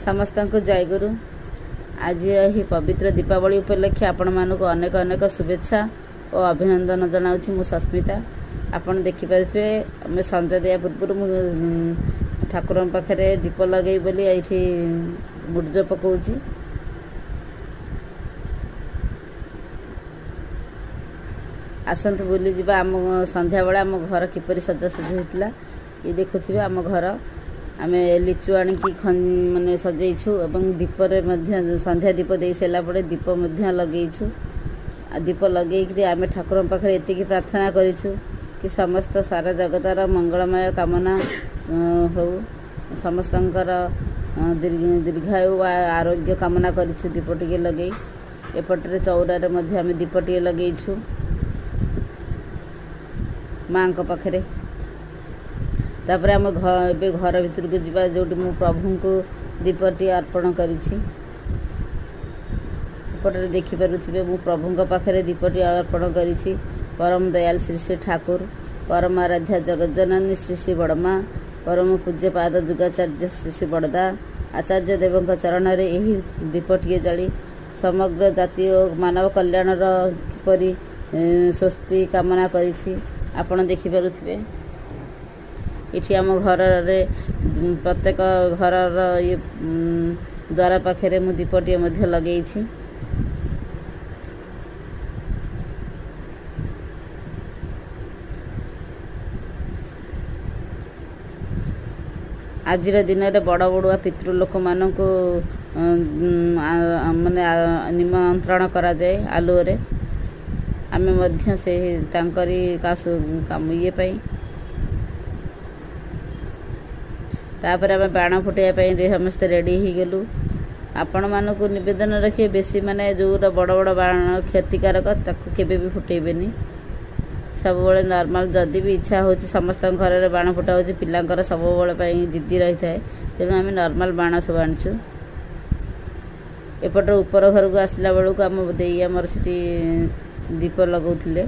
ସମସ୍ତଙ୍କୁ ଜୟଗୁରୁ। ଆଜି ଏହି ପବିତ୍ର ଦୀପାବଳି ଉପଲକ୍ଷେ ଆପଣମାନଙ୍କୁ ଅନେକ ଅନେକ ଶୁଭେଚ୍ଛା ଓ ଅଭିନନ୍ଦନ ଜଣାଉଛି। ମୁଁ ସସ୍ମିତା। ଆପଣ ଦେଖିପାରୁଥିବେ, ଆମେ ସଞ୍ଜ ଦେବା ପୂର୍ବରୁ ମୁଁ ଠାକୁରଙ୍କ ପାଖରେ ଦୀପ ଲଗେଇ ବୋଲି ଏଇଠି ମୁର୍ଜ ପକାଉଛି। ଆସନ୍ତୁ ବୁଲିଯିବା, ଆମ ସନ୍ଧ୍ୟାବେଳେ ଆମ ଘର କିପରି ସଜାସଜି ହେଇଥିଲା। ଇଏ ଦେଖୁଥିବେ ଆମ ଘର, ଆମେ ଲିଚୁ ଆଣିକି ମାନେ ସଜେଇଛୁ ଏବଂ ଦୀପରେ ମଧ୍ୟ ସନ୍ଧ୍ୟା ଦୀପ ଦେଇ ସାରିଲା ପରେ ଦୀପ ମଧ୍ୟ ଲଗେଇଛୁ। ଆଉ ଦୀପ ଲଗେଇକିରି ଆମେ ଠାକୁରଙ୍କ ପାଖରେ ଏତିକି ପ୍ରାର୍ଥନା କରିଛୁ କି ସମସ୍ତ ସାରା ଜଗତର ମଙ୍ଗଳମୟ କାମନା ହଉ, ସମସ୍ତଙ୍କର ଦୀର୍ଘାୟୁ ବା ଆରୋଗ୍ୟ କାମନା କରିଛୁ ଦୀପ ଟିକେ ଲଗେଇ। ଏପଟରେ ଚଉରାରେ ମଧ୍ୟ ଆମେ ଦୀପ ଟିକେ ଲଗେଇଛୁ ମାଙ୍କ ପାଖରେ। ତାପରେ ଆମ ଏବେ ଘର ଭିତରକୁ ଯିବା, ଯେଉଁଠି ମୁଁ ପ୍ରଭୁଙ୍କୁ ଦୀପଟି ଅର୍ପଣ କରିଛି। ଏପଟରେ ଦେଖିପାରୁଥିବେ, ମୁଁ ପ୍ରଭୁଙ୍କ ପାଖରେ ଦୀପଟି ଅର୍ପଣ କରିଛି। ପରମ ଦୟାଲ ଶ୍ରୀ ଶ୍ରୀ ଠାକୁର, ପରମ ଆରାଧ୍ୟା ଜଗତଜନନୀ ଶ୍ରୀ ଶ୍ରୀ ବଡ଼ମା, ପରମ ପୂଜ୍ୟ ପାଦ ଯୁଗାଚାର୍ଯ୍ୟ ଶ୍ରୀ ଶ୍ରୀ ବଡ଼ଦା ଆଚାର୍ଯ୍ୟ ଦେବଙ୍କ ଚରଣରେ ଏହି ଦୀପଟିଏ ଜାଳି ସମଗ୍ର ଜାତି ଓ ମାନବ କଲ୍ୟାଣର କିପରି ସ୍ୱସ୍ତି କାମନା କରିଛି, ଆପଣ ଦେଖିପାରୁଥିବେ। ଏଠି ଆମ ଘରରେ ପ୍ରତ୍ୟେକ ଘରର ଇଏ ଦ୍ୱାର ପାଖରେ ମୁଁ ଦୀପଟିଏ ମଧ୍ୟ ଲଗେଇଛି। ଆଜିର ଦିନରେ ବଡ଼ ବଡ଼ୁଆ ପିତୃ ଲୋକମାନଙ୍କୁ ମାନେ ନିମନ୍ତ୍ରଣ କରାଯାଏ ଆଲୁଅରେ। ଆମେ ମଧ୍ୟ ସେହି ତାଙ୍କରି କାମ ଇଏ ପାଇଁ। ତାପରେ ଆମେ ବାଣ ଫୁଟାଇବା ପାଇଁ ସମସ୍ତେ ରେଡ଼ି ହେଇଗଲୁ। ଆପଣମାନଙ୍କୁ ନିବେଦନ ରଖିବେ, ବେଶୀ ମାନେ ଯେଉଁଟା ବଡ଼ ବଡ଼ ବାଣ କ୍ଷତିକାରକ, ତାକୁ କେବେ ବି ଫୁଟେଇବେନି। ସବୁବେଳେ ନର୍ମାଲ୍। ଯଦି ବି ଇଚ୍ଛା ହେଉଛି, ସମସ୍ତଙ୍କ ଘରରେ ବାଣ ଫୁଟା ହେଉଛି, ପିଲାଙ୍କର ସବୁବେଳେ ପାଇଁ ଜିଦ୍ଦି ରହିଥାଏ, ତେଣୁ ଆମେ ନର୍ମାଲ୍ ବାଣ ସବୁ ଆଣିଛୁ। ଏପଟ ଉପର ଘରକୁ ଆସିଲା ବେଳକୁ ଆମ ଦେଇ ଆମର ସେଠି ଦୀପ ଲଗାଉଥିଲେ।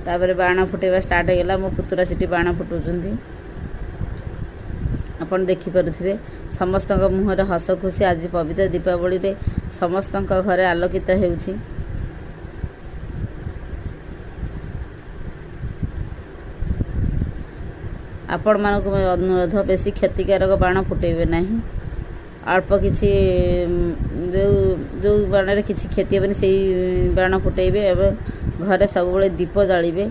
ତାପରେ ବାଣ ଫୁଟେଇବା ଷ୍ଟାର୍ଟ ହେଇଗଲା। ମୋ ପୁତୁରା ସେଠି ବାଣ ଫୁଟଉଛନ୍ତି, ଆପଣ ଦେଖିପାରୁଥିବେ। ସମସ୍ତଙ୍କ ମୁହଁରେ ହସ ଖୁସି। ଆଜି ପବିତ୍ର ଦୀପାବଳିରେ ସମସ୍ତଙ୍କ ଘରେ ଆଲୋକିତ ହେଉଛି। ଆପଣମାନଙ୍କୁ ଅନୁରୋଧ, ବେଶୀ କ୍ଷତିକାରକ ବାଣ ଫୁଟେଇବେ ନାହିଁ। ଅଳ୍ପ କିଛି, ଯେଉଁ ଯେଉଁ ବାଣରେ କିଛି କ୍ଷତି ହେବନି, ସେଇ ବାଣ ଫୁଟେଇବେ ଏବଂ ଘରେ ସବୁବେଳେ ଦୀପ ଜାଳିବେ।